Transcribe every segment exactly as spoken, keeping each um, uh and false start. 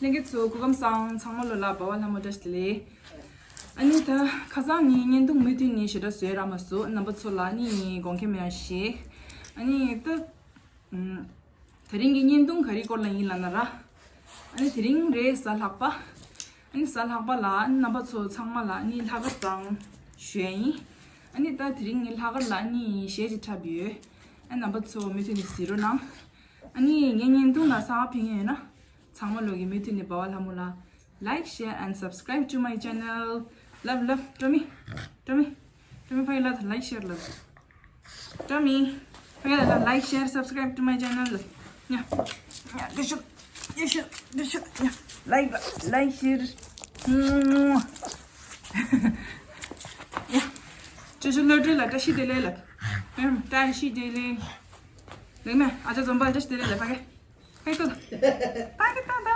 ལྷན་རྒྱས་ཚོ་སྐུ་ཁམས་བཟང་། ཚང་མ་ལོ་ལ་བ་བ་ལྷ་མོ་བཀྲ་ཤིས་བདེ་ལེགས། ཨ་ནི་ད་ཁ་སང་ནི་བརྙན་ཐུང་མུ་མཐུད་ནས་ཞེ་དྲག་བཟོས་རག་མ་སོང་། རྣམ་པ་ཚོ་ལ་ནི་དགོངས་འགལ་མེད་ཡ་ཞིག་ཨ་ནི་ད་ཨམ། དེ་རིང་གི་བརྙན་ཐུང་ག་རེའི་སྐོར་ལ་ཡིན་ལབ་ན་ར། ཨ་ནི་དེ་རིང་རེད་གཟའ་ལྷག་པ། ཨ་ནི་གཟའ་ལྷག་པ་ལ་ཨ་ནི་རྣམ་པ་ཚོ་ཚང་མ་ལ་ཨ་ནི་ལྷག་དཀར་བཟང་ཞུ་ཡ་ཡིན། ཨ་ནི་ད་དེ་རིང་ངས་ལྷག་དཀར་ལ་ཨ་ནི་གཞས་ཅིག་འཁྲབ་ཡོད། ཨ་རྣམ་པ་ཚོ་མུ་མཐུད་ནས་གཟིགས་རོགས་གནང་། ཨ་ནི་ངའི་བརྙན་ཐུང་ལ་གསར་པ་ཕེབས་མཁན་ཡོད་ན། ཚང་མ་ལོ་གི་མུ་མཐུད་ནས་བ་བ་ལྷ་མོ་ལ། Like, share and subscribe to my channel. Love, love. སྤྲོ་མི། སྤྲོ་མི། སྤྲོ་མི་ཕ་གི་ལ་like, share ལབ། སྤྲོ་མི་ཕ་གི་ལ་like, share, subscribe to my channel. ཡ། ཡ། དེ་ཤུ། དེ་ཤུ། དེ་ཤུ། ཡ། Like, like, share. ཡ། ཅོ་ཅོ་བློ་གྲོས་ལ་བཀྲ་ཤིས་བདེ་ལེགས་ལབ། བཀྲ་ཤིས་བདེ་ལེགས། ལེགས་མེ་ཨ་ཅག་འཛོམས་པ་བཀྲ་ཤིས་བདེ་ལེགས་ལབ་ཕ་གི། ཧེ་ཏོ། ཏ་གི་ཏ་ཏ།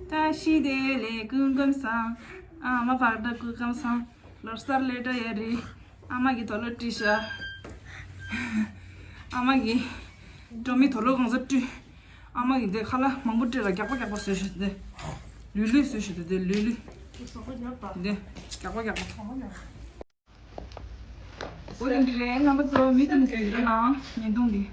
བཀྲ་ཤིས་བདེ་ལེགས་སྐུ་ཁམས་བཟང་། ཨ་མ་བག་དྲ་སྐུ་ཁམས་བཟང་། ལོ་གསར་སླེབས་འགྲོ་ཡ་རེད། ཨ་མ་གིས་དུག་ལོག་དཀྲིས་ཤག་ཨ་མ་གིས་སྤྲོ་མི་དུག་ལོག་གང་ས་དཀྲིས། ཨ་མ་གིས་འདི་ཁ་ལག་མང་པོ་དཀྲིས་ལ་རྒྱགས་པ་རྒྱགས་པ་བཟོས་ཤག་འདི། ལུས་ལུས་བཟོས་ཤག་འདི་ལུས་ལུས། འདི་རྒྱགས་པ་རྒྱགས་པ། འོ་དེ་འདྲ་རེད། རྣམ་པ་ཚོ་མུ་མཐུད་ནས་གཟིགས་རོགས་གནང་། བརྙན་ཐུང་འདི།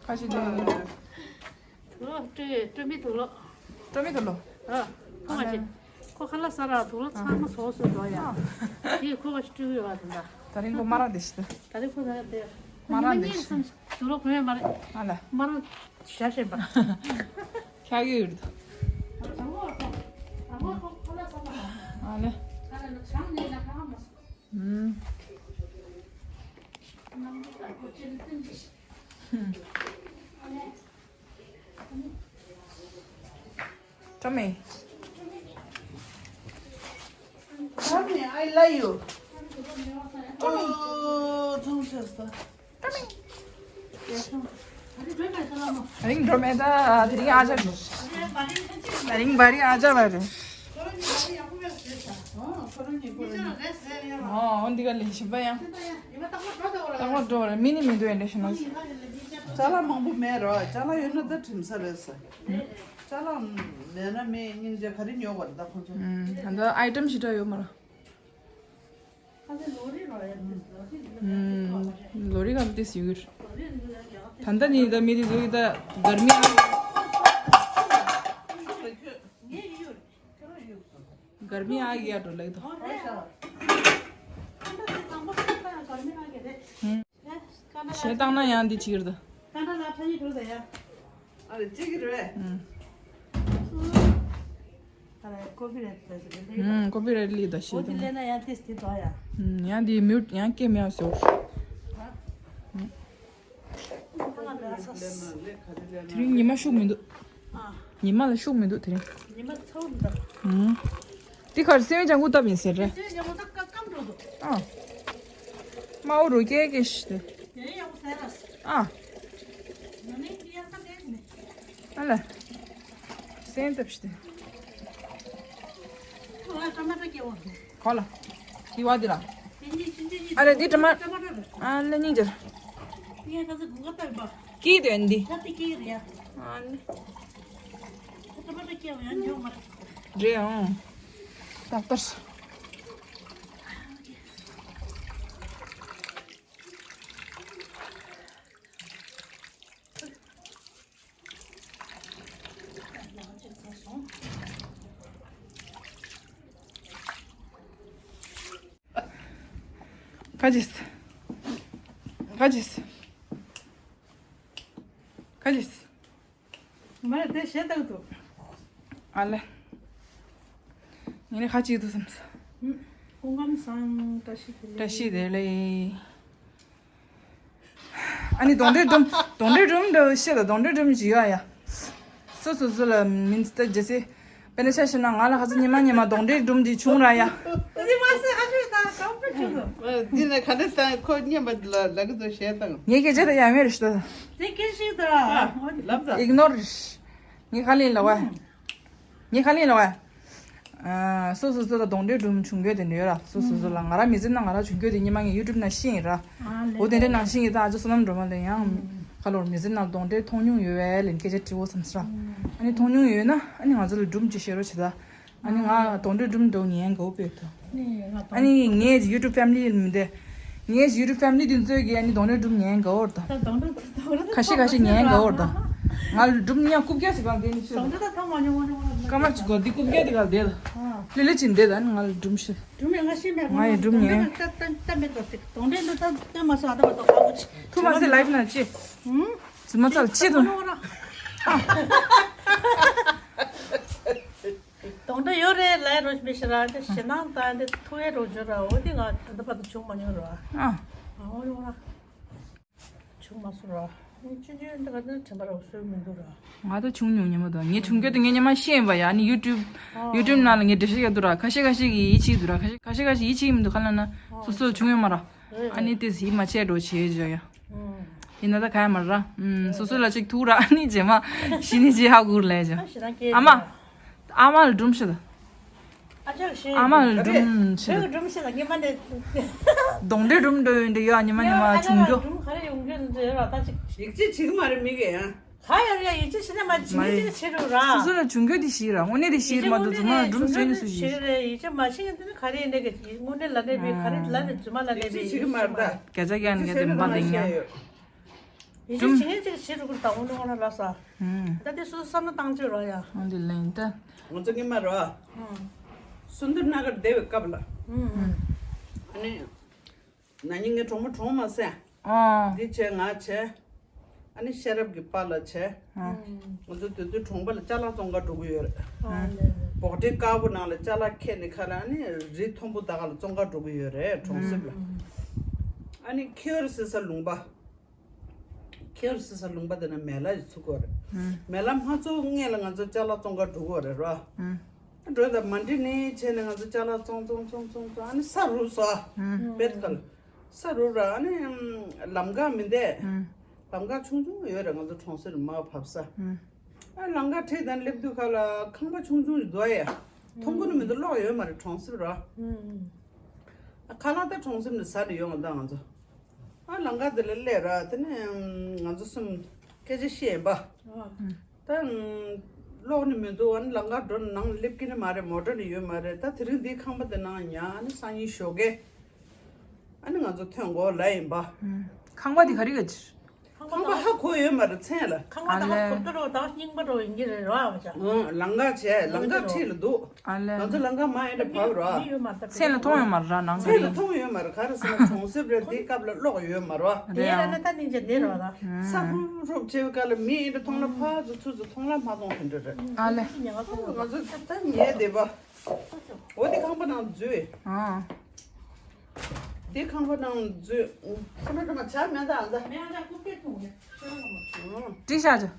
ཁ་ཤས་དེ། དུག་ལོག་སྤྲོད། སྤྲོད་མི་དུག་ལོག་སྤྲོད་མི་དུག་ལོག་ཨ། ཁོ་ང་ཅི། ཁོ་ཁ་ལག་ཟ་ར་དུག་ལོག་ཚང་མ་ཟོས་སོང་འགྲོ་ཡ། ཨ། དེ་ཁོ་ང་ཅི་སྤྲོད་ཡོད་བ་དུ་ད། ད་རིང་ཁོ་མ་རག་དེ་ཤི་ད། ད་རིང་ཁོ་ང་དེ། མ་རག་དེ་ཤི། དུག་ལོག་གོན་ཡ་མ་རེད། ཨ་ལ། མ་རག་ཞག་ཤེས་པ། ཁྱག་གི་ཡོད་དུ། ཨ་ལ། ཨུམ། Tommy. Tommy, I love you. Tommy. Oh, don't just that. Tommy. རིང་འགྲོ་མེད་ད། དེ་རིང་ཨ་ཅག་འགྲོ། དེ་རིང་བ་རི་ཨ་ཅག་བ་རེད། ཨོ་འདི་ག་ལས་ཞིམ་པ་ཡང་། ཏག་ཏག་འགྲོ་བ་རེད། མི་ནི་མི་འདུག་ཨེ་འདྲ་ཞིག་ན། ཅ་ལག་མང་པོ་མེད་རོ། ཅ་ལག་ཡོད་ན་ད་དྲིམ་ས་རེད་ས། ཅ་ལག་མེད་ན་མི་སྙིང་རྗེ། ག་རེ་ཉོ་བར་ད་ཁོང་ཚོ། ད་ལྟ་ཨའི་ཊེམ་ཞེ་དྲག་ཡོད་མ་རེད། ལོ་རི་ག་ལ་ཏིས་ཡོད་གི། ད་ལྟ་ནི་ད་མི་དེ་ཚོ་གི་ད་གར་མི་ཨ། གར་མི་ཨ་གི་ཡ་འགྲོ་ལེགས་དོ། གཞས་བཏང་ན་ཡང་འདི་ཆིག་རེད། ཀ་ན་ལ་ཕ་ཡི་འགྲོ་ད་ཡ། ཨ་རེ་ཅིག་རེད། ཨ་རེ་ཀོ་པི་རེད་ད་ཟེར་གི། ཀོ་པི་རེད་ལི་ད་ཤི། འོ་དེ་ལས་ན་ཡང་ཏིས་དེ་དོ་ཡ། ཡང་འདི་མིའུ་ཡང་སྐད་མེད་ཟེར། དེ་རིང་ཉི་མ་ཤུགས་མི་འདུག་ཉི་མ་ལ་ཤུགས་མི་འདུག་དེ་རིང་། ཉི་མ་ཚ་བོ་མི་འདུག་དེ་ཁར་སེམས་ཅན་ཀུ་ཏབ་ཡིན་ཟེར་རེད། སེམས་ཅན་ཀུ་ཏབ་སྐམ་འགྲོ་འདུག་ཨ། དམར་པོ་རུ་སྐྱེ་སྐྱེ་ཞིག་དེ། དེ་ཡག་པོ་ཟེར་ར། ཨ། ང་ནི་ཡག་ས་དེ་ནི། ཨ་ལ། སེམས་ཏབ་ཞིག་དེ། ཁོ་ལ་ཊ་མ་ཊ་སྐྱེ་བོ་དེ། ག་ལ། དེ་བ་དེ་ལ། དེ་གཉིས་ཕྱིན་ཆད་གཉིས། ཨ་ལ་འདི་ཊ་མ། ཊ་མ་ཊ་རེད། ཨ་ལ་སྙིང་རྗེ། ངས་ཁ་ཚ་དགུན་ཁ་བཏབ་པ། སྐྱིད་དོན་འདི། ཁ་ཚ་སྐྱིད་རེད་ཡ། ཨ་ནི། ཁ་ཚ་མ་ཚ་སྐྱེ་བ་ཡང་འཇོག་མ་ཐུབ། རེད་ཨང་། ཏག་ཏག་ཁ་ཅིག་ཁ་ཅིག་ཁ་ཅིག་མ་རེད་དེ་བཤད་ཐུབ་འདུག་ཨ་ལེ། ངས་ནི་ཁ་ཅིག་འདུག་བསམ་སོང་། སྐུ་ཁམས་བཟང་། བཀྲ་ཤིས་བདེ་ལེགས། བཀྲ་ཤིས་བདེ་ལེགས། ཨ་ནི་གདོན་འདྲེ་སྒྲོམ་གདོན་འདྲེ་སྒྲོམ་འདྲ་བཤད་ད། གདོན་འདྲེ་སྒྲོམ་ཅིག་ཡོད་ཡ། སོ་སོ་སོ་ལ་མིན་ད་རྗེས་སི། དཔེར་ན་ཆ་བཞག་ན་ང་ལ་ཁ་ཚ་ཉི་མ་ཉི་མ་གདོན་འདྲེ་སྒྲོམ་ཅིག་བྱུང་ར་ཡ། ཉི་མ་སེ་ཨ་ཤོད་ད་གང་པོ་བྱུང་འདུག་འདི་ནས་ག་འདྲ་བཏང་ཁོ་སྙན་པ་ལ་ལ་གི་ཚོ་བཤད་བཏང་། ངས་སྐད་ཆ་དེ་ཡང་མེད་རེད་ཤི་ད། དེ་སྐད་ཤིག་ད། ལབ་ད། ཨིག་ནོར་རེད། ངས་ག་ལེན་ལ་བ། ངས་ག་ལེན་ལ་བ། ཨ། སོ་སོ་སོ་ལ་གདོན་འདྲེ་སྒྲོམ་བྱུང་རྒྱུ་དེ་འདྲ་ཡོད་ར། སོ་སོ་སོ་ལ་ང་རང་མི་ཚེ་ནང་ང་རང་བྱུང་རྒྱུ་དེ་ཉི་མ་ངས་ཡུ་ཊུབ་ནང་ཤེས་ཡིན་ར། ཨ་ལེ། འོ་དེ་འདྲ་ནང་ཤེས་ཡིན་ད། ཨ་ཅག་བསོད་ནམས་སྒྲོལ་མ་ལ་ཡང་ཁ་ལོར་མི་ཚེ་ནང་གདོན་འདྲེ་མཐོང་མྱོང་ཡོད་པས་ལན་སྐད་ཆ་དྲི་བོ་བསམ་སྲ། ཨ་ནི་མཐོང་མྱོང་ཡོད་ན་ཨ་ནི་ང་ཚོ་ལ་སྒྲོམ་ཅིག་བཤད་རོགས་བྱེད་ད། ཨ་ནི་ང་གདོན་འདྲེ་སྒྲོམ་འདྲ་ཉན་དགའ་བོ་དཔེ་ཐོ། ཨ་ནི་ངའི་ཡུ་ཊུབ་ཕེ་མི་ལི་མི་འདི། ངའི་ཡུ་ཊུབ་ཕེ་མི་ལི་འདི་ཚོས་ཀྱིས་ཨ་ནི་གདོན་འདྲེ་སྒྲོམ་ཉན་དགའ་བོ་ར་ད། ཁ་ཤས་ཁ་ཤས་ཉན་དགའ་བོ་ར་ད། ང་ལ་སྒྲོམ་ཉན་རྐུབ་བཀྱག་ཞིག་གང་དེ་ནི་ཤོད། སྐར་མ་གཅིག་གོ་འདི་རྐུབ་བཀྱག་འདི་ག་ལ་བསྡད་ད། ལི་ལི་ཅིག་བསྡད་ད། ཨ་ནི་ང་ལ་སྒྲོམ་ཤོད། ང་ཡི་སྒྲོམ་ཉན། ཐུ་མ་སི་ལའིབ་ན་ཅི། ཙི་མ་ཙལ་ཅི་དང་། གདོན་འདྲེ་ཡོད་རེད་ལབ་རོགས་མི་ཤེས་ར། འདི་ཞེད་སྣང་དང་འདི་ཐུ་ཡེ་རོགས་བྱོས་ར། འོ་འདི་ང་ད་ལྟ་བར་དུ་བྱུང་མ་མྱོང་ར། ཨ། འོ་ཡོང་ར། བྱུང་མ་སོང་ར། ཨ་ནི་ཆུང་ཆུང་འདི་ག་ནས་དྲན་པ་ར་བཟོས་མི་འདུག་ར། ང་ད་བྱུང་མྱོང་ཉེ་མོ་དང་། ངས་བྱུང་རྒྱུ་དེ་ངས་ཉི་མ་ཤེས་ཡིན་པ་ཡ། ཨ་ནི་ཡུ་ཊུབ་ཡུ་ཊུབ་ནང་ལ་ངས་འགྲེལ་བཤད་རྒྱག་འདུག་ར། ཁ་ཤས་ཁ་ཤས་ཀྱིས་ཡིད་ཆེས་འདུག་ར། ཁ་ཤས་ཁ་ཤས་ཁ་ཤས་ཀྱིས་ཡིད་ཆེས་ཀྱི་མི་འདུག་ག་ལབ་ན་སོ་སོ་བྱུང་ཡོད་མ་ར། ཨ་ནི་དེ་ཡིད་མ་ཆེས་འགྲོ་བྱེད་བྱོས་ཡ། ཡིན་ན་ད་ག་ཡ་མ་ར། ཨུམ། སོ་སོ་ལ་ཅིག་ཐུག་ར། ཨ་ནི་རྗེས་མ་གཞི་ནས་ཅིག་ཧ་གོ་ར་ལས་བྱ། ཨ་མ། ཨ་མ་ལ་སྒྲོམ་ཤོད་ད། ཨ་ཅག་ཤེས། ཨ་མ་ལ་སྒྲོམ་ཤོད་ད། སྒྲོམ་ཤོད་ད་ངས་མ་ནས། གདོན་འདྲེ་སྒྲོམ་འདྲ་ཡོད་འདྲ་ཡོད། ཉི་མ་ཉི་མ་བྱུང་རྒྱུ། སྒྲོམ་ག་རེ་ཡོང་རྒྱུ་འདྲ་ཡོད་ར་ད་ཅིག་ཡིག་ཆ་བྱེད་ཀྱི་མ་རེད་མི་གིས་ཡང་། ག་ཡོད་རེད་ཡ། ཡིད་ཆེས་བྱེད་ན་མ་བྱེད་ཀྱི་ཆེ་རུ་ར། སོ་སོ་ལ་བྱུང་རྒྱུ་དེ་ཤེས་ར། དངོས་གནས་དེ་ཤེས་ར་མ་གཏོགས་རྫུན་མ་རྒྱུ་མཚན་ནི་སུ་ཤེས། ཤེས་རེད། ཡིད་ཆེས་མ་བྱེད་ཀྱི་དེ་ནི་ག་རེ་ཡིན་ནའི་གི་དངོས་གནས་ལ་ནས་བི་ག་རེ་ལ་ནས་རྫུན་མ་ལ་ནས་བི་ཡིད་ཆེས་བྱེད་ཀྱི་མ་རེད་ད། བརྒྱ་ཆ་བརྒྱ་ནས་བརྒྱ་དེ་མ་ལེན་ཡ། ཡིད་ཆེས་བྱེད་མཁན་ཅིག་བྱེད་རུ་ཀུར་ད་འོང་འོང་ལ་ལ་ས། ད་དེ་སུ་བསམ་བློ་བཏང་ཆོག་ར་ཡ། འོང་དེ་ལེན་ད། ང་ཚོ་སྔོན་མ་ར། སུ་འདུར་ན་གར་བསྡད་པའི་སྐབས་ལ། ཨ་ནི། ན་ནིང་ངའི་གྲོགས་མོ་གྲོངས་མ་སེ། ཨ། འདི་བྱས་ང་བྱས། ཨ་ནི་ཤེས་རབ་ཀྱི་པཱ་ལགས་བྱས། ང་ཚོ་དེ་དུས་གྲོང་པ་ལ་ཅ་ལག་བཙོང་ག་འགྲོ་གི་ཡོད་རེད། འབོག་ཁྲའི་དཀར་པོ་ནང་ལ་ཅ་ལག་ཁྱེར་ནས་ཁ་ལ་ཨ་ནི་རི་མཐོན་པོ་ད་ག་ལ་བཙོང་ག་འགྲོ་གི་ཡོད་རེད་གྲོང་གསེབ་ལ། ཨ་ནི་ཁྱེའུ་ཟེར་ས་ལུང་པ། ཁེར་སི་ས་ལུང་པ་དེ་ན་མེ་ལ་ཡི་ཚུགས་དགོས་རེད། མེ་ལ་མ་ཚུགས་སྔས་ལ་ང་ཚོ་ཅ་ལག་བཙོང་ག་འགྲོ་དགོས་རེད་རོ། འགྲོ་ད་མ་འདྲི་ནི་བྱས་ནས་ང་ཚོ་ཅ་ལག་བཙོང་བཙོང་བཙོང་བཙོང་བཙོང་ཨ་ནི་ས་རུབ་སོ། དཔེར་ཁ་ལ་ས་རུབ་ར་ཨ་ནི་ལམ་ཁ་མི་འདས། ལམ་ཁ་ཆུང་ཆུང་ཡོད་རེད་ང་ཚོ་གྲོང་གསེབ་མར་བབས་ས། ཨ་ལམ་ཁ་ཁྲིད་དང་སླེབས་དུས་ཁ་ལ་ཁང་པ་ཆུང་ཆུང་ཞིག་འདུག་ཨ་ཡ། མཐོང་གི་ནི་མི་འདུག་གློག་ཡོད་མ་རེད་གྲོང་གསེབ་ར། ཨ་ཁ་ལག་ད་གྲོང་གསེབ་ནས་ཟ་ནས་ཡོང་ང་ད་ང་ཚོ། ཨ་ལམ་ཁ་དེ་ལ་སླེབས་ར་དེ་ནས་ང་ཚོ་གསུམ་སྐད་ཆ་བཤད་ཡིན་པ། ད་གློག་ནི་མི་འདུག་ཨ་ནི་ལམ་ཁ་འགྲོ་ནང་སླེབས་ཀྱི་ནི་མ་རེད་མོ་ཊ་ནི་ཡོད་མ་རེད་ད་དེ་རིང་འདིའི་ཁང་པ་དེ་ནང་ཉལ་ཨ་ནི་སང་ཉིན་ཞོགས་ཀས་ཨ་ནི་ང་ཚོ་ཐོན་དགོས་ལ་ཡིན་པ། ཁང་པ་དེ་ག་རེ་ག་ཅིར། ཁང་པ་ཧ་གོ་ཡོད་མ་རེད་མཚན་ལ། ཁང་པ་ད་ཨ་ལེ། གོམ་ཏོ་རོ་ད་རྙིང་པ་རོ་ཡིན་གྱི་རེད་རོ་ཨ་མ་ཅག་ཨང་ལམ་ཁ་བྱས་ལམ་ཁ་ཁྲིད་ལ་འདུག་ཨ་ལེ། ང་ཚོ་ལམ་ཁ་མ་ཡིན་ད་བབས་རོ། མཚན་ལ་མཐོང་ཡོད་མ་རེད་ར་ནང་མཚན་ལ་གི། མཐོང་ཡོད་མ་རེད་ག་རེ་ཟེར་ན་གྲོང་གསེབ་རེད་དེའི་སྐབས་ལ་གློག་ཡོད་མ་རོ། དེ་ར་ན་ད་ནིན་ཅག་དེ་རོ་ད། ས་ཧུབ་ཧུབ་བྱེད་པའི་སྐབས་ལ་མི་ཡིན་ད་མཐོང་ལ་ཕར་ཚུར་ཚུར་ཚུར་མཐོང་ལ་མ་མཐོང་དེ་འདྲ་རེད། ཨ་ལེ། ང་ཚོ་ད་ཉལ་བསྡད་པ། འོ་དེ་ཁང་པ་ནང་འཛུལ། ཨང་། དེ་ཁང་པ་ནང་འཛུལ། ཁོ་ན་ཁྲོ་མ་ཆར་མེད་ད་ཨ་ད། མེད་ཨ་ད་ཀུ་པེ་ཐུང་ནས་ཁྱོད་རང་མ། ཨང་། བྲིས་བཞག་ཅིག་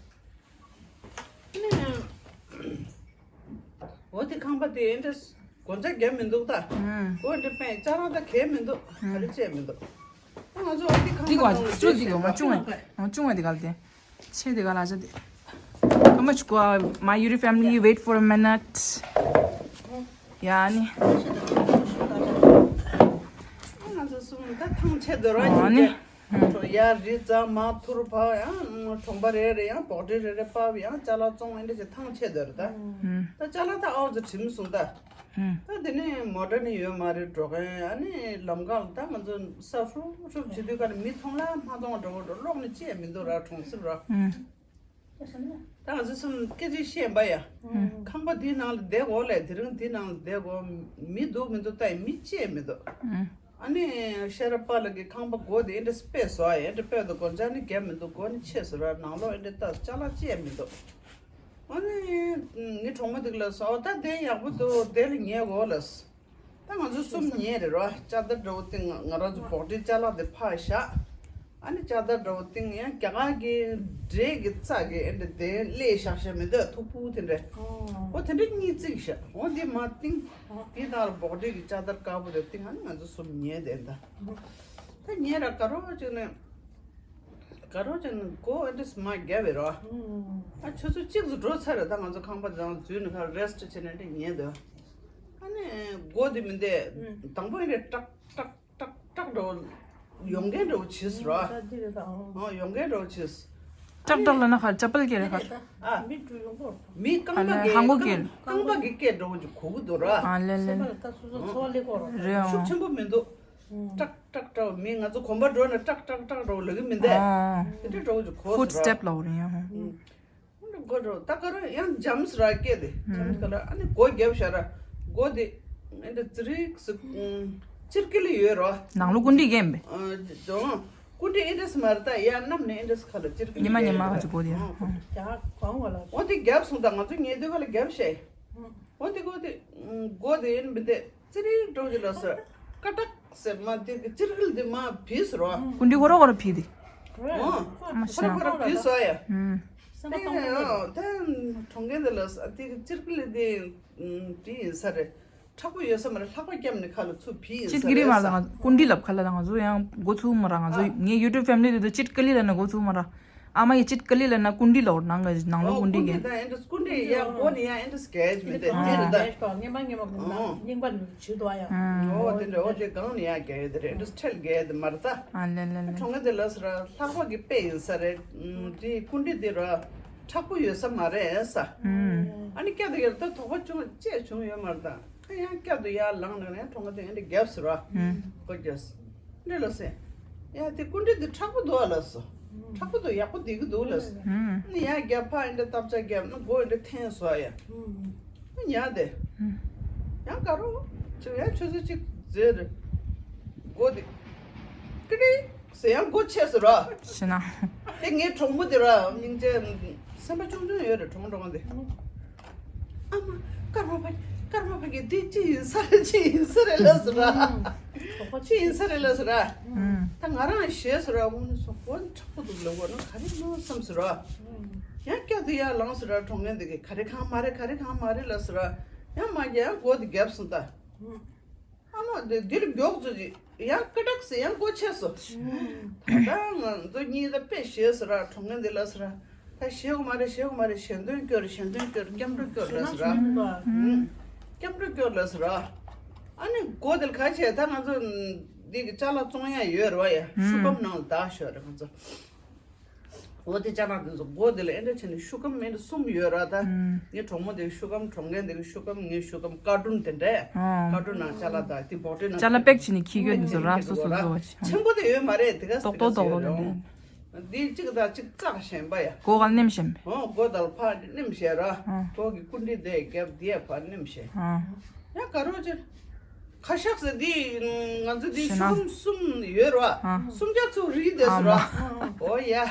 འོ་དེ་ཁང་པ་དེ་འདྲ་སྒོ་ལྕགས་བརྒྱབ་མི་འདུག་ད། ཨང་། སྒོ་འདྲ་པས་ཅ་ལག་ད་གས་མི་འདུག་ཨང་། ག་རེ་བྱས་མི་འདུག་ད་ང་ཚོ་འོ་དེ་ཁང་འདི་པ་གོ་ནང་ལ་ཅུ་འདི་གོ་ང་ཆུང་བ་ང་ཆུང་བ་འདི་ག་ལ་དེ། ཆེ་དེ་ག་ལ་ཅི་དེ། How much go? My Yuri family, wait for a minute. ཡ་ནི། ང་ཚོ་གསུམ་ད་ཐང་ཆད་དོ་ར་ཨ་ནི། ཡ་རི་རྩ་མ་ཐུར་ཕ་ཡང་གྲོང་པ་རེ་རེ་ཡང་བོག་ཏྲི་རེ་རེ་ཕབ་ཡང་ཅ་ལག་བཙོང་ཨེ་འདྲ་ཅིག་ཐང་ཆད་དོ་ར་ད། ད་ཅ་ལག་ད་ཨའོ་ཙི་དྲིམ་སོང་ད། ད་དེ་ནས་མོ་ཊ་ནི་ཡོད་མ་རེད་འགྲོ་མཁན་ཨ་ནི་ལམ་ཁ་ལ་ད་ང་ཚོ་ས་ཧྲུབ་ཧྲུབ་བྱེད་དུས་ཀ་ནས་མི་མཐོང་ལ་མ་མཐོང་བ་འགྲོ་གི་འགྲོ་གློག་ནི་ཅི་ཡང་མི་འདུག་ར་གྲོང་གསེབ་ར། ད་ང་ཚོ་གསུམ་སྐད་ཆ་བཤད་པ་ཡ། ཁང་པ་འདིའི་ནང་ལ་བསྡད་དགོས་ལས་དེ་རིང་འདིའི་ནང་ལ་བསྡད་དགོས་མི་འདུག་མི་འདུག་ལྟ་ཡི་མི་ཅི་ཡང་མི་འདུག་ཨ་ནི་ཤེས་རབ་པ་ལགས་ཀྱི་ཁང་པ་སྒོ་དེ་ཨེ་འདྲ་སྤེལ་སོ་ཨ་ཡ་ཨེ་འདྲ་སྤེལ་དུ་སྒོ་ལྕགས་ནི་བརྒྱབ་མི་འདུག་སྒོ་ནི་ཕྱེས་སོ་ར་ནང་ལོགས་ཨེ་འདྲ་ལྟ་ཅ་ལག་ཅི་ཡང་མི་འདུག་ཨ་ནི་ངའི་གྲོགས་མོ་དེ་ག་ལ་སོ་ཨོ་ད་དེ་ཡག་པོ་འདུག་དེ་ལ་ཉལ་དགོས་ལ། ད་ང་ཚོ་གསུམ་ཉལ་རེད་རོ། ལྕགས་དར་འདྲ་བོ་སྟེང་ང་རང་ཚོ་བོག་ཏྲི་ཅ་ལག་དེ་ཕར་བཞག་ཨ་ནི་ལྕགས་དར་འདྲ་བོ་སྟེང་ཡང་རྒྱ་གར་གྱི་འབྲས་ཀྱི་རྩྭ་གི་ཨེ་འདྲ་དེ་སླེ་བཞག་བཞག་མི་འདུག་མཐུག་པོ་དེ་འདྲ། ཨོ་དེ་འདྲ་གཉིས་བརྩིགས་བཞག་འོ་དེ་མ་སྟེང་དེའི་ནང་ལ་བོག་ཏྲི་གི་ལྕགས་དར་དཀར་པོ་དེ་སྟེང་ཨ་ནི་ང་ཚོ་གསུམ་ཉལ་དེ་འདྲ། ད་ཉལ་ར་དགའ་རོགས་བྱས་ནས། དགའ་རོགས་ཅན་སྒོ་ཨེ་འདྲས་མ་བརྒྱབ་པས་རོ། ཨ་ཆུ་ཚོད་གཅིག་ཏུ་འགྲོ་ཚར་རེད་ད་ང་ཚོ་ཁང་པ་དང་འཛུལ་ནས་ཁར་རེ་སི་ཊི་བྱས་ནས་འདི་ཉལ་འདུག་ཨ་ནི་སྒོ་དེ་མི་འདེད་དང་པོ་ཨེ་འདྲས་ཏྲག་ཏྲག་ཏྲག་ཏྲག་འགྲོ་ཡོང་མཁན་འགྲོ་བྱས་རོ། ཨ་ཡོང་མཁན་འགྲོ་བྱས། ཏྲག་ཏྲག་ལ་ན་ཁར་ཅ་པལ་སྐྱེ་རེད་ཁར། ཨ་མི་རྐང་པ་གི་ཧང་གོ་སྐྱེ་རྐང་པ་གི་སྐད་འགྲོ་གི་གོ་གི་འདུག་རོ། ཨ་ལེ་ལེ་རེད་ཤུགས་ཆེན་པོ་མི་འདུག་ཏྲག་ཏྲག་ཏྲག་མི་ང་ཚོ་གོམ་པ་འགྲོ་ནས་ཏྲག་ཏྲག་ཏྲག་འགྲོ་ལབ་ཀྱི་མི་འདུག་ཨ་དེ་འདྲ་འགྲོ་གི་གོ་ཧྥུཊ་སི་ཊེབ་ལབ་རེད་ཡང་། འགྲོ་འགྲོ་ད་ག་རོ་ཡང་འཇམ་སི་ར་སྐད་དེ་འཇམ་སི་ག་ལ་ཨ་ནི་སྒོ་བརྒྱབ་ཤ་ར་སྒོ་དེ་ཨེ་འདྲ་ཙི་རིག་སི་ཅིར་ཀི་ལི་ཡོད་རོ། ནང་ལོ་ཀུན་ཏི་གན་པས། ཨ་ཅོ་ཀུན་ཏི་ཨེ་འདྲ་སི་མ་རེད་ད་ཡ་གནམ་ནས་ཨེ་འདྲ་སི་ཁ་ལ་ཅིར་ཀི་ལི་ཉི་མ་ཉི་མ་ཧ་ཅི་སྒོ་དེ་ཡང་། ཨོ་དེ་རྒྱབ་སོང་ད་ང་ཚོ་ཉལ་དུས་ག་ལ་རྒྱབ་ཤ། འོ་དེ་གོ་དེ། མགོ་དེ་ཡིན་མི་འདེད། ཙི་རིག་འགྲོ་གི་ལ་ཟེར། ཀ་ཏག་ཟེར་མ་དེ་གི་ཅིར་ཀིལ་དེ་མ་བིས་རོ། ཀུན་ཏི་གོ་རོ་གོ་རོ་བི་དེ། འོ། མ་ཤི་ན། ཁོ་ར་ཁོ་ར་བིས་སོ་ཡ། ཨུམ། དེ་ཡ་ཡོ་དེ་གྲོང་ཁྱེར་འདི་ལ་ས་དེ་གི་ཅིར་ཀིལ་དེ་བི་ཡིན་ས་རེད། མཁྲེགས་པོ་ཡོད་ས་མ་རེད་ལྷགས་པ་བརྒྱབ་ནས་ཁ་ལ་ཚུར་བི་ཡིན་ས་རེད། ཅིར་ཀིལ་མ་ལ་ང་ཀུན་ཏི་ལབ་ཁ་ལ་ང་ཚོ་ཡང་མགོ་ཚུགས་མ་ར་ང་ཚོ་ངའི་ཡུ་ཊུབ་ཕེ་མི་ལི་དེ་ཚོ་ཅིར་ཀིལ་ལ་ན་མགོ་ཚུགས་མ་ར། ཨ་མ་ཡི་ཅིར་ཀི་ལི་ལ་ན་ཀུན་ཏི་ལོར་ནང་གི་ནང་ལོ་ཨོ་ཀུན་ཏི་ཀུན་ཏི་གན། དང་ཨེ་འདྲས་ཀུན་ཏི་ཡ་སྒོ་ནི་ཡ་ཨེ་འདྲས་གས་མི་འདྲ་ཨ་ཅི་རེད་ད། ངེས་པ་ངེས་པ་ཀུན་ཏི་ཨོ། རྙིང་པ་ནི་ཇུས་དོ་ཡ། ཨོ་དེ་འདྲ་ཨོ་དེ་གང་ནི་ཡ་གས་ཡོད་དེ་རེད་ཨེ་འདྲས་ཁྲེལ་གས་དེ་མ་རེད་ད། ཨ་ལེ་ལེ་ལེ། གྲོང་ཁྱེར་དེ་ལ་སི་ར་ལྷག་པ་གི་དཔེ་ཡིན་ས་རེད། དེ་ཀུན་ཏི་དེ་ར་མཁྲེགས་པོ་ཡོད་ས་མ་རེད་ས། ཨ་ནི་སྐྱ་དེ་ག་ད་དོགས་པ་ཅུང་ཅེ་བྱུང་ཡོད་མ་རེད་ད། ཡང་བསྐྱར་དུ་ཡར་ལངས་ནས་ཡང་གྲོང་ཁ་དེ་ཡང་འདྲ་རྒྱབ་ཟེར་བ། ཧུམ། སྒོ་རྒྱབ་ཟེར། འདྲ་ལ་ཟེར། ཡ་དེ་སྐུ་མགྲོན་དེ་མཁྲེགས་པོ་འདུག་ཨ་ལ་སོ། མཁྲེགས་པོ་འདུག་ཡག་པོ་བསྡད་ཀྱི་འདུག་ལ་སོ། ཧུམ། ནི་ཡར་རྒྱབ་ཕར་ཡང་འདྲ་བརྟག་དཔྱད་རྒྱབ་ན་སྒོ་ཡང་འདྲ་འཐེན་སོ་ཡ། ཧུམ། ཉ་དེ། ཧུམ། ཡང་དགའ་རོགས། ཅིག་ཡང་ཆུ་ཚོད་གཅིག་ཟེར། སྒོ་དེ། ཀི་ཀི་ཟེར་ཡང་སྒོ་ཕྱེ་ཟེར་ར། ཤི་ན། དེ་ངའི་གྲོགས་མོ་དེ་ར་སྙིང་རྗེ། སེམས་པ་ཆུང་ཆུང་ཡོད་རེད་གྲོགས་མོ་གྲོགས་མོ་དེ། ཨ་མ། སྐར་མ་ཕ་སྐར་མ་ཕ་གི་འདི་ཅི་ཡིན་ས་རེད་ཅི་ཡིན་ས་རེད་ལབ་ཟེར་ར། ཅི་ཡིན་ས་རེད་ལ་ཟེར་ར། ད་ང་རང་ཞེས་ཟེར་ར། འོ་ནི་སོ་གོ་ནི་དྲག་པོ་འདུག་ལ། འོ་ན་ག་རེ་མོ་བསམ་ཟེར་ར། ཡང་སྐྱ་དུ་ཡར་ལངས་ཟེར་ར། གྲོང་ངན་འདི་གི་ག་རེ་གང་མ་རེད། ག་རེ་གང་མ་རེད་ལ་ཟེར་ར། ཡང་མ་རྒྱ་ཡང་སྒོ་དེ་བརྒྱབ་སོང་ད། ཨ་མ་དེ་འདིར་མགྱོགས་ཚོ་ཅིག་ཡང་ཀི་ཏག་སེ་ཡང་སྒོ་ཕྱེ་སོ། ད་ལྟ་ང་ཚོ་གཉིས་ད་དཔེ་ཞེས་ཟེར་ར། གྲོང་ངན་འདི་ལ་ཟེར་ར། ད་ཞེད་དགོས་མ་རེད། ཞེད་དགོས་མ་རེད། ཞལ་འདོན་སྐྱོར། ཞལ་འདོན་སྐྱོར། སྐྱབས་འགྲོ་སྐྱོར་ལ་ཟེར་ར། སྐྱབས་འགྲོ་སྐྱོར་ལ་ཟེར་ར། ཨ་ནི་སྒོ་དེར་ག་བྱས། ད་ང་ཚོ་འདི་གི་ཅ་ལག་བཙོང་ཡ་ཡོད་རེད་བ་ཡ། ཤུ་སྒམ་ནང་ལ་བདག་ཤོག་རེད་ང་ཚོ། འོ་དེ་ཅ་ལག་དེ་ཚོ་སྒོ་དེ་ལ་ཨེ་འདྲ་བྱས་ནས་ཤུ་སྒམ་མེད་ན་གསུམ་ཡོད་ར། ད་ངའི་གྲོགས་མོ་དེ་ཤུ་སྒམ། གྲོང་ཁྱེར་དེ་གི་ཤུ་སྒམ། ངའི་ཤུ་སྒམ། ཀར་ཏུན་དེ་འདྲས། ཀར་ཏུན་ནང་ཅ་ལག་དང་དེ་བོ་ཊལ་ནང་ཅ་ལག་པེག་བྱས་ནས་འཁྱེར་ཡོད་དེ་ཚོ་ར། སོ་སོ་སོ་བ་ཆེན་པོ་དེ་ཡོད་མ་རེད། དེ་ག་ཏོག་ཏོག་ཏོག་ཏོག་དེ་འདྲས། འདི་གཅིག་དང་གཅིག་བཙགས་བཞིན་པ་ཡ། སྒོ་ག་ལ་ནེམ་བཞིན། ཨོ་སྒོ་དང་ཕར་ནེམ་བཞིན་ར། སྒོ་གི་སྐུ་འདི་དེ་རྒྱབ་དེ་ཕར་ནེམ་བཞིན། ཡ་ག་རོ་ཅེ། ཁ་ཤགས་ཟེར་འདི་ང་ཚོ་འདི་ཤུ་སྒམ་གསུམ་ཡོད་ར། སུམ་བརྒྱ་ཚུགས་རེད་དེ་ཟེར་ར། ཨོ་ཡ་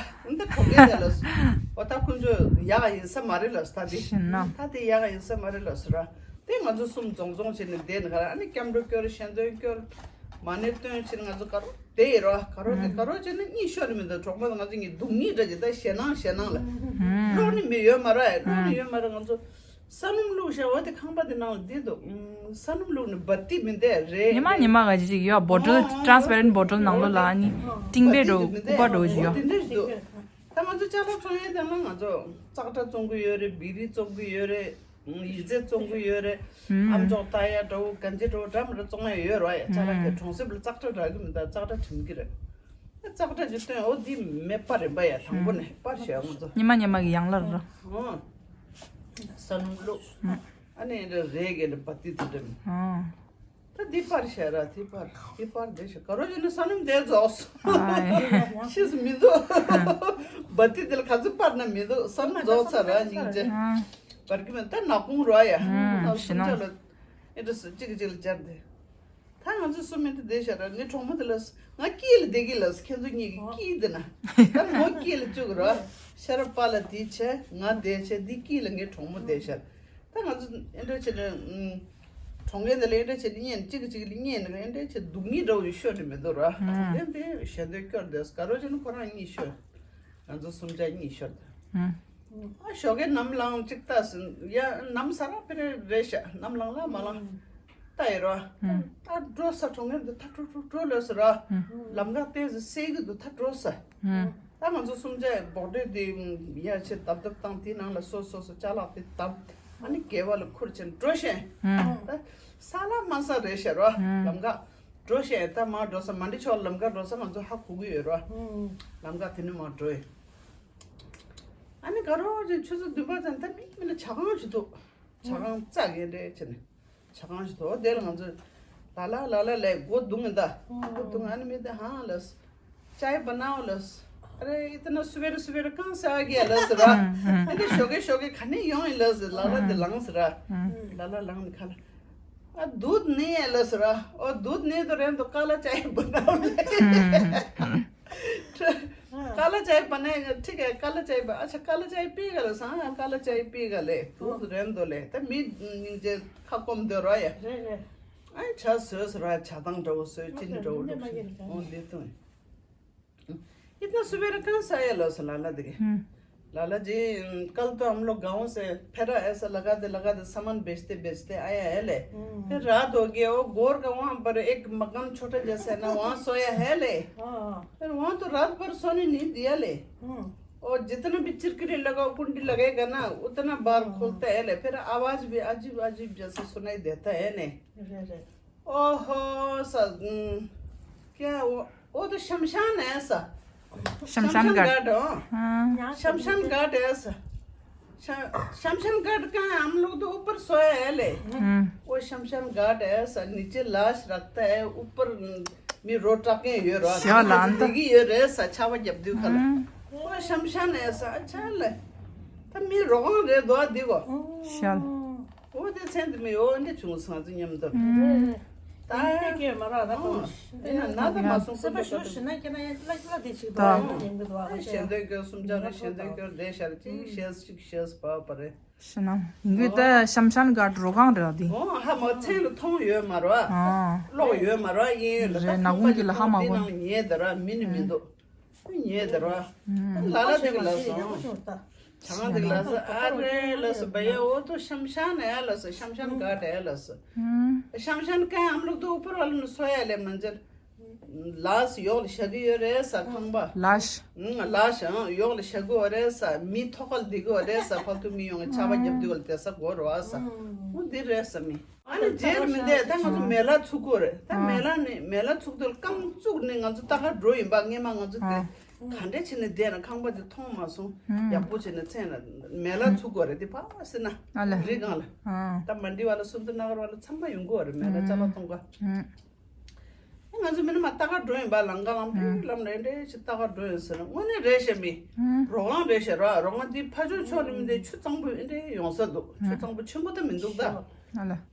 འདི་གྲོང་ཁྱེར་དེ་ལ་སུ། ཨོ་ད་ཁོང་ཚོ་ཡག་ཡིན་ས་མ་རེད་ལ་སུ། ད་འདི་ད་འདི་ཡག་ཡིན་ས་མ་རེད་ལ་ཟེར་ར། དེ་ང་ཚོ་གསུམ་རྫོང་རྫོང་བྱས་ནས་བསྡད་ནས་ག་ར། ཨ་ནི་སྐྱབས་འགྲོ་སྐྱོར། ཞལ་འདོན་སྐྱོར། མ་ཎི་བཏོན་བྱས་ནས་ང་ཚོ་ག་རོ་བསྡད་ཡོད་ར། ག་རོ་དེ་ག་རོ་བྱས་ནས་གཉིད་ཤོར་མི་འདུག་གྲོགས་པོ་ང་ཚོ་གཉིད་སྡུག་གཉིད་འདྲ་ཅིག་ད་ཞེད་སྣང་ཞེད་སྣང་ལ། ཀློག་ནི་མི་ཡོད་མ་ར། ཀློག་ནི་ཡོད་མ་ར། ང་ཚོ་ས་སྣུམ་བླུགས་བཞག་འོ་དེ་ཁང་པ་དེ་ནང་ལ་བསྡད་འདུག་ས་སྣུམ་བླུགས་ནས་བ་ཏི་མི་འདས་རེད། ཉི་མ་ཉི་མ་ག་ཅིག་ཡོད། བོ་ཊལ། ཊ་རན་སི་པེ་རེན་ཊི་བོ་ཊལ་ནང་ལོགས་ལ་ཨ་ནི་ཏིང་པེ་འདྲ་བོ་ཀུ་པ་འདྲ་བོ་ཅིག་ཡོད། དེ་འདྲ་ཞིག་འདུག་ད་ང་ཚོ་ཅ་ལག་བཙོང་ཡས་དེ་ལ་ང་ཚོ་ཙག་སྒྲ་བཙོང་གི་ཡོད་རེད། བི་རི་བཙོང་གི་ཡོད་རེད། ཡི་ཙེ་བཙོང་གི་ཡོད་རེད། ཨམ་ཅོག་ལྟ་ཡ་འདྲ་བོ་གན་ཅི་འདྲ་བོ་འདྲ་མི་འདྲ་བཙོང་ཡ་ཡོད་རེད་བ་ཡ། ཅ་ལག་གི་གྲོང་གསེབ་ལ་ཙག་སྒྲ་རག་གི་མི་འདུག་ཙག་སྒྲ་དྲན་གི་རེད། ཙག་སྒྲ་ཅིག་བཏོན། འོ་འདི་མེད་པ་རེད་པ་ཡ། དང་པོ་ནས་པར་བྱས་འོང་ཚོ། ཉི་མ་ཉི་མ་གི་ཡང་ལར་ར། ཨོ། ས་སྣུམ་བླུགས། ཨ་ནི་རེ་རེ་གི་འདྲ་བ་ཏི་ཏི་འདྲ་མི། ཨོ། ད་འདི་པར་བྱས་ར། འདི་པར་འདི་པར་འདི་བྱས་ག་རོ་བྱས་ན་ས་སྣུམ་དེ་རྫོགས་སོང་། ཨ་ཡ། ཤེས་སུ་མི་འདུག་བ་ཏི་ཏི་ལ་ག་ཚོད་པར་ན་མི་འདུག་ས་སྣུམ་རྫོགས་ཚར་ར་སྙིང་རྗེ། ཨ། པར་གི་མིན་ད་ནག་ཁུང་ར་ཡ། ཨ་ནག་ཁུང་ཅ་ལ་ཨེ་འདྲ་སུ་གཅིག་གིས་གཅིག་ལ་སྦྱར་ཏེ། ད་ང་ཚོ་སུ་མི་འདི་བསྡད་ཤག་ར། ངའི་གྲོགས་མོ་དེ་ལ་ང་དཀྱིལ་ལ་བསྡད་ཀྱི་ལ། ཁྱེད་ཚོ་གཉིས་ཀྱི་དཀྱིལ་དེ་ན། ད་མོ་དཀྱིལ་ལ་བཅུག་ར། ཤ་ར་པ་ལ་དེ་བྱས། ང་བསྡད་བྱས། འདི་དཀྱིལ་ལ་ངའི་གྲོགས་མོ་བསྡད་ཤག་ད་ང་ཚོ་ཨེ་འདྲ་བྱས་ནས་གྲོང་ཁྱེར་འདི་ལ་ཨེ་འདྲ་བྱས་ནས་གཉེན་གཅིག་གིས་གཅིག་ལ་གཉེན་ནས་ཨེ་འདྲ་བྱས་སྡུག་བསྔལ་འདྲ་བོ་ཞིག་ཤོར་ནས་མི་འདུག་ར། དེ་འདི་ཞལ་འདོན་སྐྱོར་འདོད། ག་རོ་བྱས་ན་ཁོ་རང་གཉིད་ཤོར། ང་ཚོ་གསུམ་ཆ་གཉིད་ཤོར་ད། ཨ་ཞོགས་ཀས་ནམ་ལངས་གཅིག་ལྟ་ཟིན་ཡ། ནམ་ས་ར་ཕེ་རེ་རེད་ཤག་ནམ་ལངས་ལ་མ་ལངས་ལྟ་ཡི་ར། ད་འགྲོ་ས། གྲོང་ངེར་འདི་ད་འགྲོ་འགྲོ་འགྲོ་ལོས་ཟེར་ར། ལམ་ཁ་ཏོག་ཙམ་སེལ་གི་འདུག་ད་འགྲོ་ས། ད་ང་ཚོ་གསུམ་ཆ་བོག་ཌེ་འདི་ཡ་ཆེ་བརྡབ་བརྡབ་བཏང་། དེའི་ནང་ལ་སོ་སོ་སོ་ཅ་ལག་དེ་བརྡབ། ཨ་ནི་སྒལ་པ་ལ་ཁུར་བྱས་འགྲོ་ཤེས། ད་ས་ལ་མ་ས་རེད་ཤག་ར། ལམ་ཁ་འགྲོ་ཤེས། ད་མར་འགྲོ་ས། མ་འདི་ཕྱོགས་ལམ་ཁ་འགྲོ་ས་ང་ཚོ་ཧ་གོ་གི་ཡོད་ར། ལམ་ཁ་དེ་ནས་མར་འགྲོ་ཡི། ཨ་ནི་དགའ་རོགས་ཅན་ཆུ་ཚོད་བདུན་པ་ཙམ་ད་མིག་མིག་ལ་ཇ་ཁང་ཞིག་འདུག་ཇ་ཁང་རྩ་གི་རེད་བྱས་ནས་ཇ་ཁང་ཞིག་འདུག་དེ་ལ་ང་ཚོས་ལ་ལ་ལ་ལ་ལས་སྒོ་རྡུང་ངེ་ད། སྒོ་རྡུང་། ཨ་ནི་མི་དེ་ཧང་ལས། चाय बनाओ ལས། अरे इतना सुबेरे सुबेरे कहाँ से आ गया ལས་ར། ཨ་ནི་ཞོགས་ཀས་ཞོགས་ཀས་ག་ནས་ཡོང་ཡིན་ལས། ལ་ལ་དེ་ལངས་ར། ལ་ལ་ལངས་ནས་ཁ་ལ། आ दूध नहीं है ལས་ར། ओ दूध नहीं तो रहने दो काला चाय बनाओ ལས། काला चाय बनाएगा। ठीक है काला चाय बना। अच्छा काला चाय पिएगा ལས། हाँ काला चाय पिएगा ལས། दूध रहने दो ལས། ད་མི་སྙིང་རྗེ་ཁ་སྐོམ་འདོད་ར་ཡ། རེད་རེད། ཨ་ཇ་བཟོས་ཟེར་ར། ཇ་དང་འདྲ་བོ་བཟོས། ཅི་ནི་འདྲ་བོ་བླུགས་ཟེར། འོ་འདི་བཏུང་། इतना सुबेरे कहाँ से आया ལས་ལ་ལ་དེ་གི། ལ་ལ जी कल तो हम लोग गाँव से फेरा ऐसा लगाते लगाते सामान बेचते बेचते आया है ले। फिर रात हो गया। वो गोर का वहाँ पर एक मकान छोटा जैसा है ना, वहाँ सोया है ले। फिर वहाँ तो रात भर सोने नहीं दिया ले। और जितना भी चिरकिरी लगाओ, कुंडी लगेगा ना, उतना बार खोलता है ले। फिर आवाज भी अजीब अजीब जैसा सुनाई देता है ने। ओहो सा। क्या वो, वो तो शमशान है सा। शमशान घाट। हाँ। शमशान घाट है सा। शमशान घाट कहाँ है? हम लोग तो ऊपर सोया है ले। वो शमशान घाट है सा, नीचे लाश रखता है, ऊपर मी रोटा के यो रो। ཤ་ལ་ཨ་ནི་ད་ཡོད་རེད་ས། ཆར་པ་བརྒྱབ་དུས་ཁ་ལ། ཨོ་ཤམ་ཤམ་ནས་ས་ཆར་ལ། ད་མི་རོ་གང་རེད་དོ་འདི་གོ། ཤལ། ཨོ་དེ་མཚན་དུ་མི་ཡོ་འདི་བྱུང་སང་ཚུ་མཉམ་དུ། ད་ཡོད་ཀྱི་མ་ར་ད་ཨོ། དེ་ན་ན་ད་མ་སོང་སེམས་པ་ཞུ་ཞུ་ན་ཁྱེད་ན་ཡང་ལ་ལ་དེ་ཅིག་ད་ཡོད་ཉན་གི་འདུག་ཨ། ཞེ་འདོད་སྐྱོ་སུམ་ཅར་རེ་ཞེ་འདོད་སྐྱོ་བསྡད་ཤར་ཅིག་ཤེས་ཅིག་ཤེས་པ་པ་རེད། ཤི་ན་ཡིན་གྱི་ད་ཤམ་ཤམ་ག་རོ་གང་རེད་དེ། ཨོ་ཧ་མ་ཚན་ལ་མཐོང་ཡོད་མ་རོ། ཨ་ལོག་ཡོད་མ་རོ་ཡིན་ལ་རེད། ད་ནག་ཁུང་གི་ལ་ཧ་མ་གོ་ཉེ་ད་ར་མི་ནི་མི་འདུག་ཉེ་ད་ར་ལ་ལ་དེ་གི་ལ་སོང་། ཆང་དེ་ལ་ས་ཨ་རེ་ལ་ས་བ་ཡ་འོ་ཏོ་ཤམ་ཤམ་ནས་ཨ་ལ་ས་ཤམ་ཤམ་ག་དེ་ལ་ས་ཤམ་ཤམ་ག་ཨམ་ལུག་ཏུ་ཨུ་པར་བ་ལ་ནི་སོ་ཡ་ལེ་མ་འཇལ། ལགས་ཡོག་ལ་བཞག་གི་ཡོད་རེད་ས་ཁང་པ། ལགས། ལགས་ཡོག་ལ་བཞག་གི་ཡོད་རེད་ས་མི་ཐོག་ཁ་ལ་བསྡད་གི་ཡོད་རེད་ས་ཕ་ཐུ་མི་ཡོང་ཆ་བ་རྒྱབ་བསྡད་གི་ཡོད་རེད་ས་གོ་རོ་ཨ་ས་འོ་འདི་རེད་ས་མི་ཨ་ནི་རྗེས་མི་འདས་ད་ང་ཚོ་མེ་ལ་ཚུགས་གི་ཡོད་རེད་ད་མེ་ལ་ནི་མེ་ལ་ཚུགས་དུས་རྐང་བཙུགས་ནི་ང་ཚོ་ལྟ་ག་འགྲོ་ཡིན་པ་སྔས་མ་ང་ཚོ་དེ་ག་འདྲས་བྱས་ནས་བསྡད་ན་ཁང་པ་དེ་མཐོང་མ་སོང་ཡག་པོ་བྱས་ནས་མཚན་ལ་མེ་ལ་ཚུགས་གི་ཡོད་རེད་དེ་ཕ་སི་ན་རི་སྒང་ལ་ད་མ་འདི་བ་ལ་སུམ་དུ་ན་གར་བ་ལ་ཚང་མ་ཡོང་གི་ཡོད་རེད་མེ་ལ་ཅ་ལག་གཏོང་ག་ང་ཚོ་མི་ནི་མ་ལྟ་ག་འགྲོ་ཡིན་པ་ལམ་ཀ་ལམ་ཕིག་ལམ་རེ་འདྲེ་ཞིག་ལྟ་ག་འགྲོ་ཡིན་ཟེར་ན་དངོས་གནས་རེད་ཤེས་མི་རོགས་རང་རེད་ཤེས་ར་རོགས་ང་འདི་ཕ་ཆོས་ཕྱོགས་ནི་མི་འདི་ཆུ་གཙང་པོ་འདི་འདྲེ་ཡོང་ས་འདུག་ཆུ་གཙང་པོ་ཆེན་པོ་ད་མི་འདུག་ད་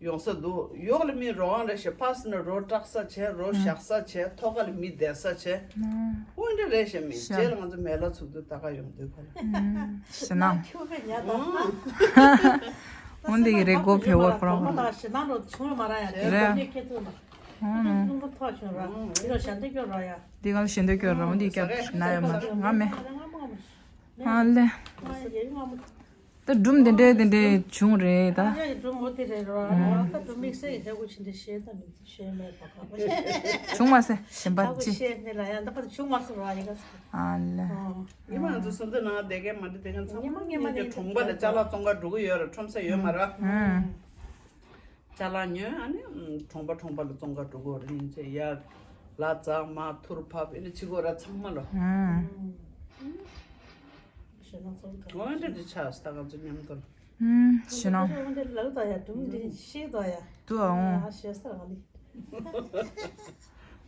ཡོང་ས་འདུག་ཡོག་ལ་མི་རོགས་རང་རེད་ཤེས་ཕ་སི་ན་རོ་བཀྲག་ས་བྱས་རོ་བཞག་ས་བྱས་ཐོག་ཁ་ལ་མི་བསྡད་ས་བྱས་དངོས་གནས་རེད་ཤེས་མི་རྗེས་ལ་ང་ཚོ་མེ་ལ་ཚུགས་དུས་ལྟ་ག་ཡོང་དུས་ཁ་ལ་ཤི་ན་ཁྱོད་ཀྱི་ཉལ་ད་འོན་ཏེ་གི་རེད་གོ་བེ་བོར་ཁོ་རང་ཁོ་རང་ཞི་ན་རོ་ཆུང་མ་ར་ཡ་དེ་རེད་ཁྱོད་ཁྱེད་ཚོ་ལ། ཨང་། ལུང་པ་ཐོག་བྱུང་ར། འདི་ལ་ཞལ་འདེབས་སྐྱོར་ར་ཡ། འདི་ག་ལ་ཞལ་འདེབས་སྐྱོར་ར་འོ་འདི་སྐྱབས་ན་ཡོད་མ་རེད་ང་མེད། ཨ་ལེ། ད་སྒྲུང་དེ་འདྲས་དེ་འདྲས་བྱུང་རེད་ད། ད་སྒྲུང་འོ་དེ་རེད་ར། ད་སྒྲུང་དམིགས་བསལ་གྱི་ཧེ་གོ་ཕྱིན་དེ་ཤེས་ད་མི་ཤེས་མེད་པ་ག་པ་ཤེས། བྱུང་མ་སེ་གཞན་པ་ད་གོ་ཅི། ཤེས་མེད་ལ་ཡ་ད་པ་ད་བྱུང་མ་སོང་ར་ཡི་ག་ས། ཨ་ལེ། ཉི་མ་ང་ཚོ་སོ་ད་ནང་བསྡད་མཁན་མ་འདི་བསྡད་མཁན་ཚང་མ་ཉི་མ་ཉི་མ་ཉི་མ་གྲོང་པ་ལ་ཅ་ལག་བཙོང་ག་འགྲོ་གི་ཡོད་ར་ཁྲོམ་ས་ཡོད་མ་ར། ཨང་། ཅ་ལག་ཉོས་ཨ་ནི་གྲོང་པ་གྲོང་པ་ལ་བཙོང་ག་འགྲོ་གི་ཡོད་རེད་སྙིང་རྗེ་ཡ། ལ་ཛག་མ་ཐུར་ཕབ་ཨ་ནི་ཕྱི་སྒོ་ར་ཚང་མ་ལོ། ཨང་། ཞེ་ན་ཚོ་ག་འོན་ཏེ་འདི་ཆགས་ས་ད་ང་ཚོ་མཉམ་དུ་ལ། ཨང་ཞེ་ན། འོན་ཏེ་ལག་ད་ཡ་དུམ་འདི་ཤེས་ད་ཡ། དུ་ཨང་། ཨ་ཤེས་ས་ར་ལི།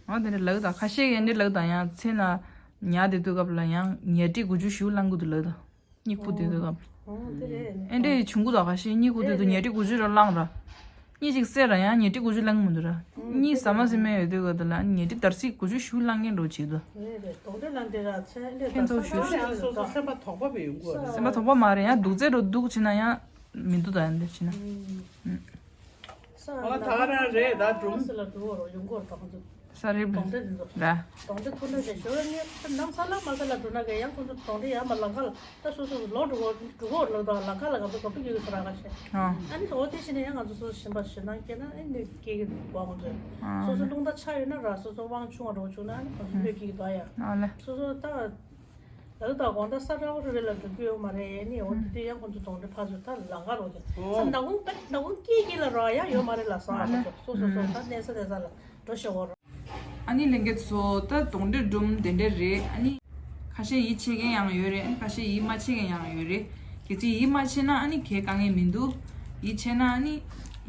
ང་དེ་འདྲ་ལག་ད་ཁ་ཤས་ཀྱི་འདི་ལག་ད་ཡང་ཚེ་ན་ཉལ་དེ་དུས་སྐབས་ལ་ཡང་ཉལ་ཁྲི་དགུ་བཅུ་ཞུ་ལང་གི་འདུག་ལག་ད། གཉིད་ཁུག་དེ་དུས་སྐབས། ཨོ་དེ་རེད། ཨེ་འདྲས་བྱུང་གི་འདུག་ཁ་ཤས་གཉིད་ཁུག་དེ་དུས་ཉལ་ཁྲི་དགུ་བཅུ་ར་ལངས་ར། གཉིད་ཅིག་སད་ར་ཡང་ཉལ་ཁྲི་དགུ་བཅུ་ལངས་མི་འདུག་ར། གཉིད་ཟ་མ་ཟིན་མེད་ཡོད་དུས་ག་དུ་ལ་ཉལ་ཁྲི་དར་ཚིགས་དགུ་བཅུ་ཞུ་ལངས་མཁན་འགྲོ་བྱེད་དུ། རེད་རེད་དོག་འདྲ་ལ་འདྲ་ར་ཚེ་འདྲ་ཁྱེད་ཚོ་ཞུ་ཞུ་ཡང་སོ་སོ་སེམས་པ་དོག་པ་བས་ཡོང་གི་རེད། སེམས་པ་དོག་པ་མ་རེད་ཡང་སྡུག་ཚད་རོ་སྡུག་བྱེད་ན་ཡང་མི་འདུག་ད་ཡང་འདི་བྱེད་ན། ཨོ་ད་ག་རང་རེད་ད་སྒྲུང་། ས་ལ་འགྲོ་བར་ཡོང་གོ་ར་ད་ཁོང་ཚོ། ས་རིབ་གདོང་འདྲེ་འདི་ཚོ། ར། གདོང་འདྲེ་ཐུག་ན་ཞེས་ཞོར་ངས་ནམ་ས་ལ་མ་ས་ལ་འགྲོ་ན་གས་ཡང་ཁོང་ཚོ་གདོང་འདྲེ་ཡར་མར་ལམ་ཁ་ལ་ད་སོ་སོ་ལོག་འགྲོ་གོ་འགྲོ་གོ་ལོག་དང་ལམ་ཁ་ལ་ག་ཚོད་ག་པུ་ཡོད་ས་ར་ག་ཤེ། ཨ་ནི་འོ་དེ་བྱས་ནས་ཡང་ང་ཚོ་སོ་སོ་ཞིམ་པ་ཞིམ་ནང་སྐྱེས་ན་ཨེ་ནི་སྐྱེ་གི་འདུག་གོ་ང་ཚོས། སོ་སོ་རླུང་རྟ་ཆགས་ཡོད་ན་ར་སོ་སོ་དབང་ཆུང་བ་འགྲོ་བྱུང་ན་ཨ་ནི་ཁོང་ཚོ་གནོད་སྐྱེལ་གི་འདུག་ཡ། ཨ་ལེ། སོ་སོ་ད། ད་ལྟ་དགོང་དག་ས་ར་བ་རེ་ལ་འགྲོ་རྒྱུ་ཡོད་མ་རེད་ནི་འོ་དེ་དུས་ཡང་ཁོང་ཚོ་གདོང་འདྲེ་ཕར་ཚུར་ད་ལམ་ཁ་རོགས་ཀྱང་ས་ནག་ཁུང་པད་ནག་ཁུང་སྐྱིད་སྐྱིད་ལ་རོགས་ཡ་ཡོད་མ་རེད་ལ་ས་ཨ་ཁོང་ཚོ་སོ་སོ་སོ་ད་གནས་ས་གནས་ས་ལ་འགྲོ་ཤེས་འོ་རོགས། ཨ་ནི་ལྷན་རྒྱས་ཚོ་ད་གདོང་འདྲེ་སྒྲུང་དེ་འདྲས་རེད། ཨ་ནི་ཁ་ཤས་ཡིད་ཆེས་མཁན་ཡང་ཡོད་རེད། ཨ་ནི་ཁ་ཤས་ཡིད་མ་ཆེས་མཁན་ཡང་ཡོད་རེད། གལ་སྲིད་ཡིད་མ་ཆེས་ན་ཨ་ནི་གའི་དཀའ་ངལ་མི་འདུག་ཡིད་ཆེས་ན་ཨ་ནི་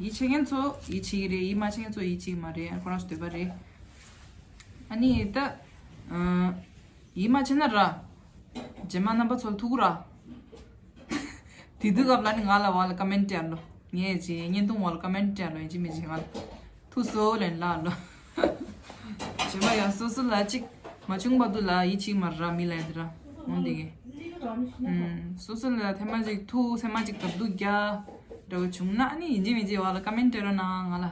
ཡིད་ཆེས་མཁན་ཚོ་ཡིད་ཆེས་ཀྱི་རེད། ཡིད་མ་ཆེས་མཁན་ཚོ་ཡིད་ཆེས་ཀྱི་མ་རེད། ཨ་ནི་ཁོ་རང་ཚོ་འདོད་པ་རེད། ཨ་ནི་ད། ཡིད་མ་ཆེས་ན་ར། རྗེས་མ་རྣམ་པ་ཚོར་ཐུག་ར། དེ་དུས་སྐབས་ལ་ནི་ང་ལ་བ་ལ་ཀ་མེན་ཊི་སྤྲད་ལོ། ངས་ཅི་བརྙན་ཐུང་བ་ལ་ཀ་མེན་ཊི་སྤྲད་ལོ་ཡིན་གཅིག་མིན་གཅིག་ང་ལ། ཐུག་སོ་ལན་ལ་ལོ། གཞན་པ་ཡང་སོ་སོ་ལ་གཅིག་མ་བྱུང་བར་དུ་ལ་ཡིད་ཆེས་མ་ར་མི་ལ་ཡ་དེ་ར། འོན་ཏེ་གི། སོ་སོ་ལ་ཐེངས་མ་གཅིག་ཐུག་ཐེངས་མ་གཅིག་ད་སྡུག་རྒྱག་འདྲ་བོ་བྱུང་ན་ནི་ཡིན་གཅིག་མིན་གཅིག་བ་ལ་ཀ་མེན་ཊི་སྤྲད་རོགས་གནང་ང་ལ།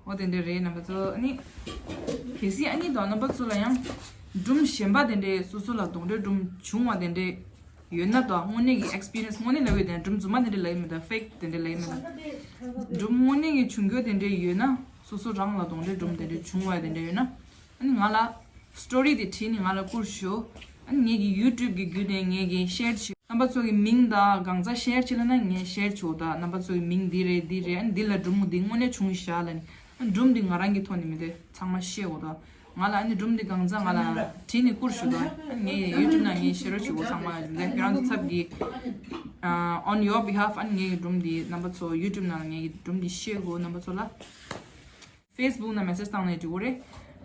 འོ་དེ་འདྲ་རེད་རྣམ་པ་ཚོ། ཨ་ནི། གལ་སྲིད་ཨ་ནི་དང་རྣམ་པ་ཚོ་ལ་ཡང་། སྒྲུང་གཞན་པ་དེ་འདྲས་སོ་སོ་ལ་གདོང་འདྲེ་སྒྲུང་བྱུང་བ་དེ་འདྲས་ཡོད་ན་དང་དངོས་གནས་ཀྱི་ཨེགས་པི་རི་ཡན་སི་དངོས་གནས་ལབ་ཡོད་དེ་སྒྲུང་རྫུན་མ་དེ་འདྲས་ལབ་ཡོད་མེད་དང་ཕེག་དེ་འདྲས་ལབ་ཡོད་མེད་དང་། སྒྲུང་དངོས་གནས་ཀྱི་བྱུང་རྒྱུ་དེ་འདྲས་ཡོད་ན་སོ་སོ་རང་ལ་གདོང་འདྲེ་སྒྲུང་དེ་འདྲས་བྱུང་བ་དེ་འདྲས་ཡོད་ན་ཨ་ནི་ང་ལ་སི་ཊོ་རི་དེ་བྲིས་ནས་ང་ལ་བསྐུར་ཤོག་ཨ་ནི་ངེད་ཀྱི་ཡུ་ཊུབ་ཀྱི་བརྒྱུད་ནས་ངེད་ཀྱིས་ཤེར་བྱེད། རྣམ་པ་ཚོ་གི་མིང་དང་གང་ཚ་ཤེར་བྱེད་ལ་ན་ངས་ཤེར་བྱེད་དང་རྣམ་པ་ཚོ་གི་མིང་འདི་རེད་འདི་རེད་ཨ་ནི་འདི་ལ་སྒྲུང་འདི་དངོས་གནས་བྱུང་བཞག་ལ་ནི་ཨ་ནི་སྒྲུང་འདི་ང་རང་གི་ཐོག་ནས་མི་འདི་ཚང་མ་ཤེས་འོ་དང་ང་ལ་ཨ་ནི་སྒྲུང་འདི་གང་ཚ་ང་ལ་བྲིས་ནས་བསྐུར་ཞུ་དང་ཨ་ནི་ངས་ཡུ་ཊུབ་ནང་ངས་ཤེར་བྱེད་འོ་ཚང་མ་འདི་ཁྱེད་རང་ཚོ་ཚབ་ཀྱིས་on your behalf ཨ་ནི་ངའི་སྒྲུང་འདི་རྣམ་པ་ཚོ་ཡུ་ཊུབ་ནང་ངའི་སྒྲུང་འདི་ཤེར་དགོས་རྣམ་པ་ཚོ་ལ། ཕེ་སི་བུག་ནང་མེ་སེ་ཇི་བཏང་ནས་འགྲིག་གི་རེད།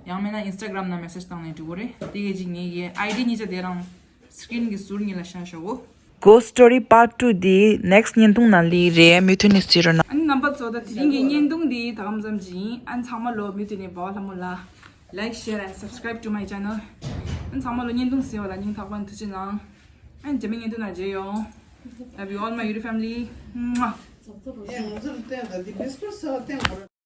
ཡང་མིན་ན་ཨིན་སི་ཊ་གྷ་རམ་ནང་མེ་སེ་ཇི་བཏང་ནས་འགྲིག་གི་རེད། དེ་གས་ཅིག་ངེད་ཀྱི་ཨའི་ཌི་གཉིས་ཆ་དེ་རང་སི་ཀི་རིན་གྱི་ཟུར་གཉིས་ལ་བཞག་བཞག་གོ། Ghost Story Part Two འདི་next་བརྙན་ཐུང་ནང་སླེབས་རེད། མུ་མཐུད་ནས་གཟིགས་རོགས་གནང་། ཨ་ནི་རྣམ་པ་ཚོ་ད་དེ་རིང་གི་བརྙན་ཐུང་འདི་ད་ག་ཙམ་ཞིག་ཡིན། ཨ་ནི་ཚང་མ་ལོ་མུ་མཐུད་ནས་འབའ་བ་ལྷ་མོ་ལ་like, share and subscribe to my channel. ཨ་ནི་ཚང་མ་ལོ་བརྙན་ཐུང་གཟིགས་པ་ལ་སྙིང་ཐག་པ་ནས་ཐུགས་རྗེ་གནང་། ཨ་ནི་རྗེས་མའི་བརྙན་ཐུང་ནང་མཇལ་ཡོང་། Love you all, my YouTube family. ངོ་། ཨེ་ང་ཚོར་བལྟས་ད་འདི་biscuit ཟེར་བ་བསྟན་དགོས་རེད།